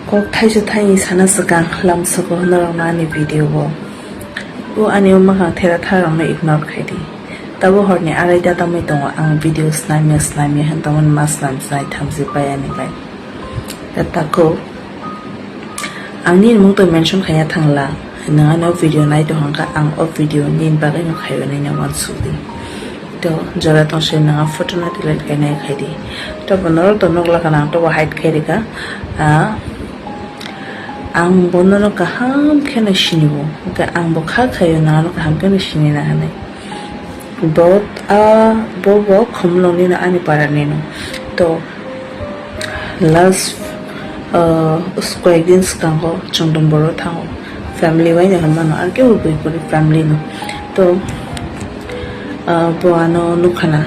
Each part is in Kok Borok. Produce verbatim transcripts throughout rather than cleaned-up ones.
Kok thaisa thaini sana swkang lamsoko norokno ani video o. O ani o mwkhang thera tharokno ignore khaidi. Tabuk horni arai da tamwi tongo ang video snamya snamya hwn tongmani ma snam snai thamchi pai ani bai. Da tako ang nini mung to mention khaiya thangla. Nwng ano video nai tong hwnkha ang o video nini bagwi no khaiwi nai na uansuk di. To jora tong se nwng a photo no delete khai nai khai di. To bo norok to nukla kana ang to bo hide khai rika. Ah, ang bo nono kaham khe no sini bo. Hwnkhe ang bo kha khaio nwng ano kaham khe no sini na hinwi. Bo, ah, bo bo Khumulwng ni no ani para ni no. To last, ah, koyek din swkango chwng Dumboro thango. Family bai no hinmano, ar kebo bui kwrwi family no. To, ah, bo ano nukha na.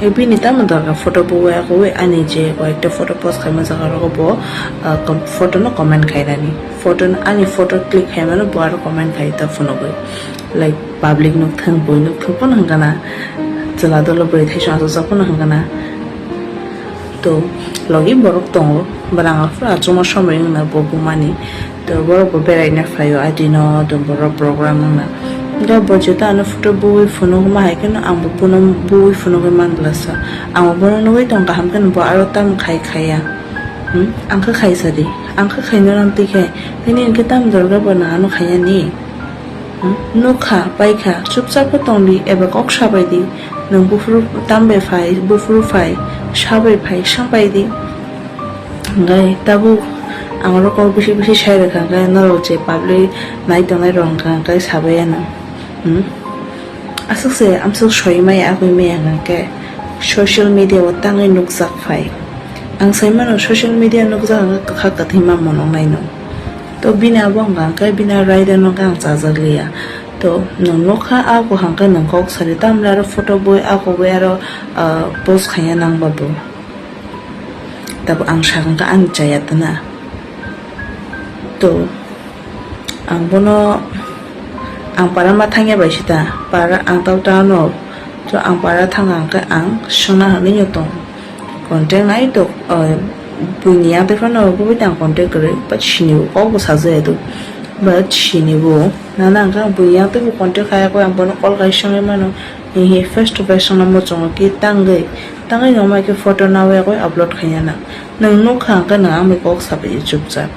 E bini tamo dorkar photo bo waya khe ani je koyekta photo post khaima jaga rogo bo, ah, com-, photo no comment khainani. Photo no, ani photo click khaimano bo aro comment khai ta phunugwi. Like public nukthang, bui nukthang phano hwnkha na. Chwla dolo bwrwi thaisong achukjak phano hwnkha na. To logi borok tongo, bwrang aphuru achukma somoi wngna bo bumani. To borok bo beraina phaio, adi no to borok program wngna. Ga bo jeta ano photo bui phunuk ma hai kheno ang bo bono bui phunugwi man bwlasa. Ang bo bono nugwi tong kaham kheno bo aro tam khai khaiya. Hmm? Ang khe khaisa di, ang khe khaino nang twi khe, nini hwnkhe tam dorga bo nang ano khaiya ni? Hmm? Nukha, paikha, chupchap khe tong di, eba kok sabai di. Nwng buphuru tam bai phai, buphuru phai, sabai phai, sabai di. Hwnkhe tabuk ang oro kok bisi bisi sai rwkha, hwnkhe norok je public nai tongnai rok hwnkha, hwnkhe sabai ano. Hmm? Aswk se amswk soi maya, agwi maya hwnkhe social media o tangwi nukjak phai. Ang sai mano social media nukjak hwnkhe kwkha kwthwi ma monok nai no. To bini abo wngkha hwnkhe bini raida no hwnkhe ang chajak liya. To nwng nukha ako hwnkhe nwng kok sari, tamle aro photo bui ako bui aro, ah, post khaiya nang ba bo. Tabuk ang sakha hwnkhe ani chaya tana. To ang bono, ang para ma thangya bai sita, para ang tau ta no. To ang para thang hwnkhe ang swngna hinwi no tong. Contact nai to, ah, buini yang tei phano bo bai tang contact kwrwi, but sini bo kok bo sajaya do. But sini bo nana hwnkhe buini yang tei bo contact khaya khe ang bono call khai swngwi mano. Hihi face to face wngna muchungo ki tangwi, tangwi nangma khe photo nawi agwi upload khaina nang. Nwng nukha hwnkhe nwng ang bai kok sabai chupchap.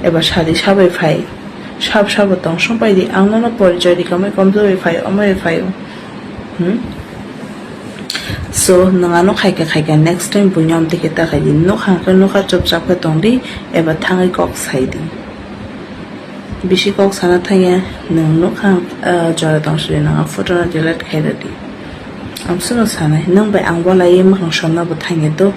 Eba sadi sabai phai. Sab sabo tong song pai di, ang nono porichoi di, kamai komjoi phai, omoi phai. Hmm? So, nwng ano khaika khaika next time buino amtwi khe ta khai di. Nukha hwnkhe nukha chupchap khe tong di, eba thangwi kok sai di. Bisi kok sana thangya, nwng nukha, ah, jora tong sidi nwng a photo no delete khai rw di. Ang suno sanai, nwng bai ang bolai mwkhang sonna bo thangya do.